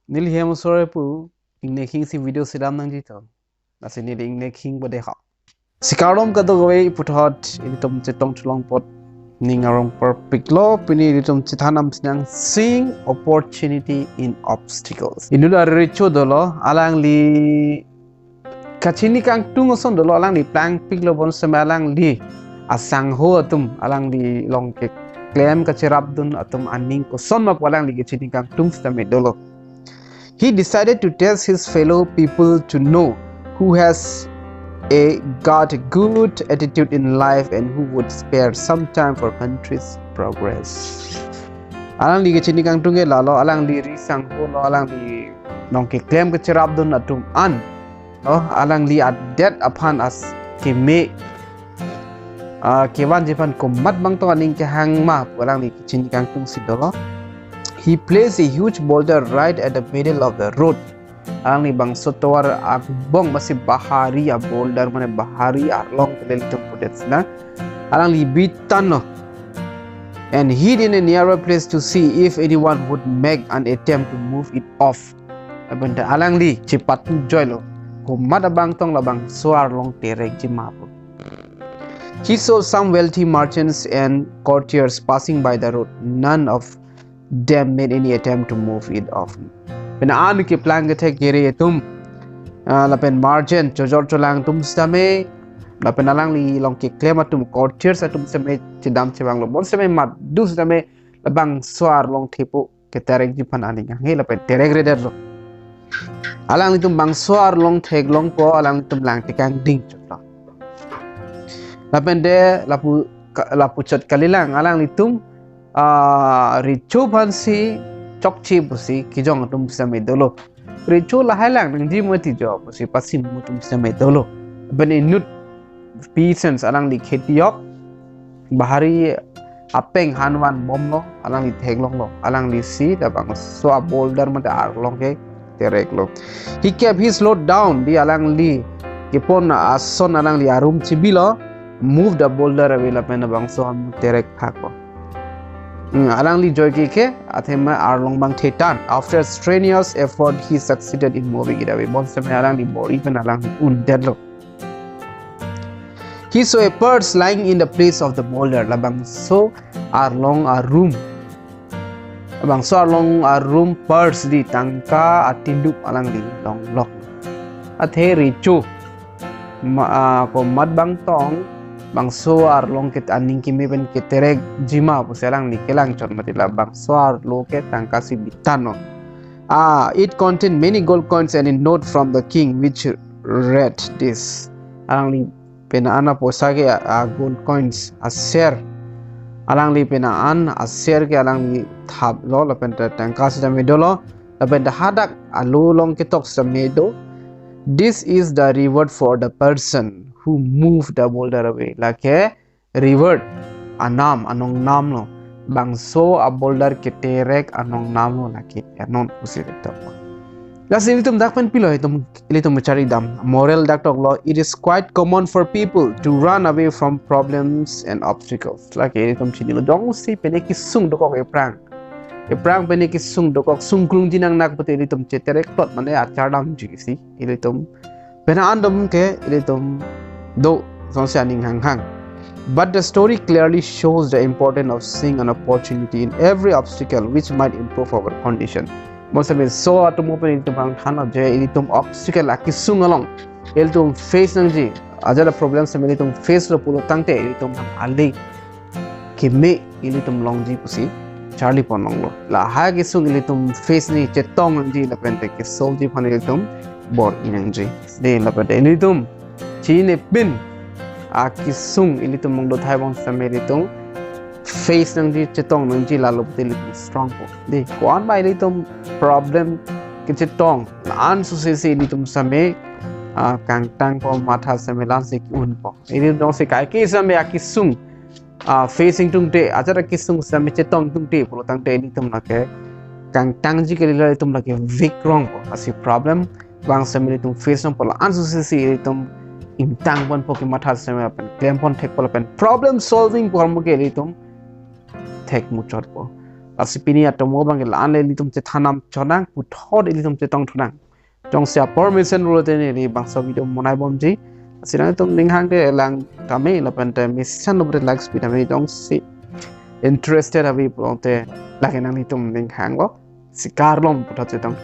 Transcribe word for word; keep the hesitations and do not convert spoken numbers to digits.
Neli hem osore pu, ingne khing si video si dam nangji to. Lasi neli ingne khing bade ha. Si kardom kadokave puthot, ilitum chetong chelong apot ning arong parpiklo, pini ilitum chethan dam sinang sing opportunity in obstacles. Inut arecho dolo, alangli kachini kangtung ason dolo, alangli plangpiklo bonseme alangli asangho atum, alangli along keklem kacherapdun atum aning koson ma pu alangli kachini kangtung sitame dolo. He decided to test his fellow people to know who has a got a good attitude in life and who would spare some time for country's progress. Alangli kachini kangtung ke lalo, alangli ri sangho lo, alangli along keklem kacherapdun atum an lo, alangli adet aphan as keme, ah, kevanji aphan komat bangtong aning kehang ma pu alangli kachini kangtung si dolo. He placed a huge boulder right at the middle of the road. Alangli bangso tovar angbong masi bahari a boulder mane bahari arlong kelel tum pudet sina. Alangli bitan lo. And hid in a nearby place to see if anyone would make an attempt to move it off. Lapen ta alangli chepatu joilo. Komat abangtong labangso arlong terekji ma pu. He saw some wealthy merchants and courtiers passing by the road. None of them made any attempt to move it off. Pena an keplang kethek kere atum, ah, lapen merchant, chojor cholang atum sitame, lapen alangli along keklem atum, courtiers atum sitame chedam chevanglo. Bonseme madu sitame labangso arlong thepo keterekji aphan aning hanghe lapen terekredetlo. Alanglitum bangso arlong theklongpo, alanglitum lang tekang ding chotlo. Lapen de lapu ka-, lapu chot kalilang, alanglitum, ah, recho aphan si chokche pusi kejong atum sitame dolo. Recho lahai lang nangji mati jo pusi pasim atum sitame dolo. Lapen inut peasants alangli kheti ok bahari apeng hanvan bomlo, alangli theklonglo, alangli si labangso a boulder mate arlong ke tereklo. He kept his load down, di alangli kepon ason alangli arum chibilo, move the boulder away lapen labangso an terek phaklo. Hmm, alangli joike ke athema arlong bang thetan. After strenuous effort, he succeeded in moving it away. Bonseme alangli bor-i pen alangli undetlo. He saw a purse lying in the place of the boulder. Labangso arlong arum. Labangso arlong arum purse di tangka atindup alangli longlok. Athe recho ma, ah, komat bangtong bangso arlong ke aning keme pen keterekji ma pusi alangli kelang chot mati labangso arlo ke tangka si bitan lo. Ah, it contained many gold coins and a note from the king, which read this. Alangli pena an apoisa ke a, a gold coins aser. Alangli pena an aser ke alangli thaplo lapen ta tangka sitame dolo. Lapen ta hadak alo along ketok sitame do. This is the reward for the person who moved the boulder away. Lake reward anam, anongnam lo. Bangso a boulder keterek anongnam lo lake anon pusi retok. Lasi ilitum dak pen pilo itum, ilitum chari dam. Moral dak toklo, it is quite common for people to run away from problems and obstacles. Lake ilitum chinilo jongsi pene kesung dokok ephrang. Ephrang pene kesung dokok sungklungji nangnak pute ilitum cheterek plot mane achar damji si ilitum. Pena an dom ke ilitum do songsi aning hanghang. But the story clearly shows the importance of seeing an opportunity in every obstacle which might improve our condition. Bonseme laso atum pen ilitum hang than je ilitum obstacle akesung along ilitum face nangji. Ajat a problem sitame ilitum face lo pulo tangte ilitum hang ali keme ilitum longji pusi charli pon longlo. Lahai kesung ilitum face ni chetong nangji lapen te ke solve ji aphan ilitum bor-i nangji. De lapen te ilitum chinine pin akesung ilitum mongdo thai bong sitame ilitum face nangji chetong nangji lalo pute ilitum strong po. De ko-an ba ilitum problem kechetong la-an susi si ilitum sitame, ah, kangtang po matha sitame lansi un po. Ilitum si kaike sitame akesung ah, face ingtungte, ajat akesung sitame chetong ingtungte pulo tangte ilitum lake kangtangji kalilo ilitum lake weak rong po. Lasi problem bang sitame ilitum face nangpo la-an susi si ilitum ingtang ponpo kematha sitame lapen klem pon thekpo lapen problem solving pu ahormu ke ilitum thek muchotpo. Lasi pini atomo abang ke la-an le ilitum chethan nam chonang, puthot ilitum chetong thunang. Jongsi apor mesen rule te neli bangso video monai bomji. Lasi nangtum ning hang te lang tame lapen te mesen lo pute likes pi tame, jongsi interested abi pulote lake nanglitum ning hanglo. Sikar lom puthot chetong.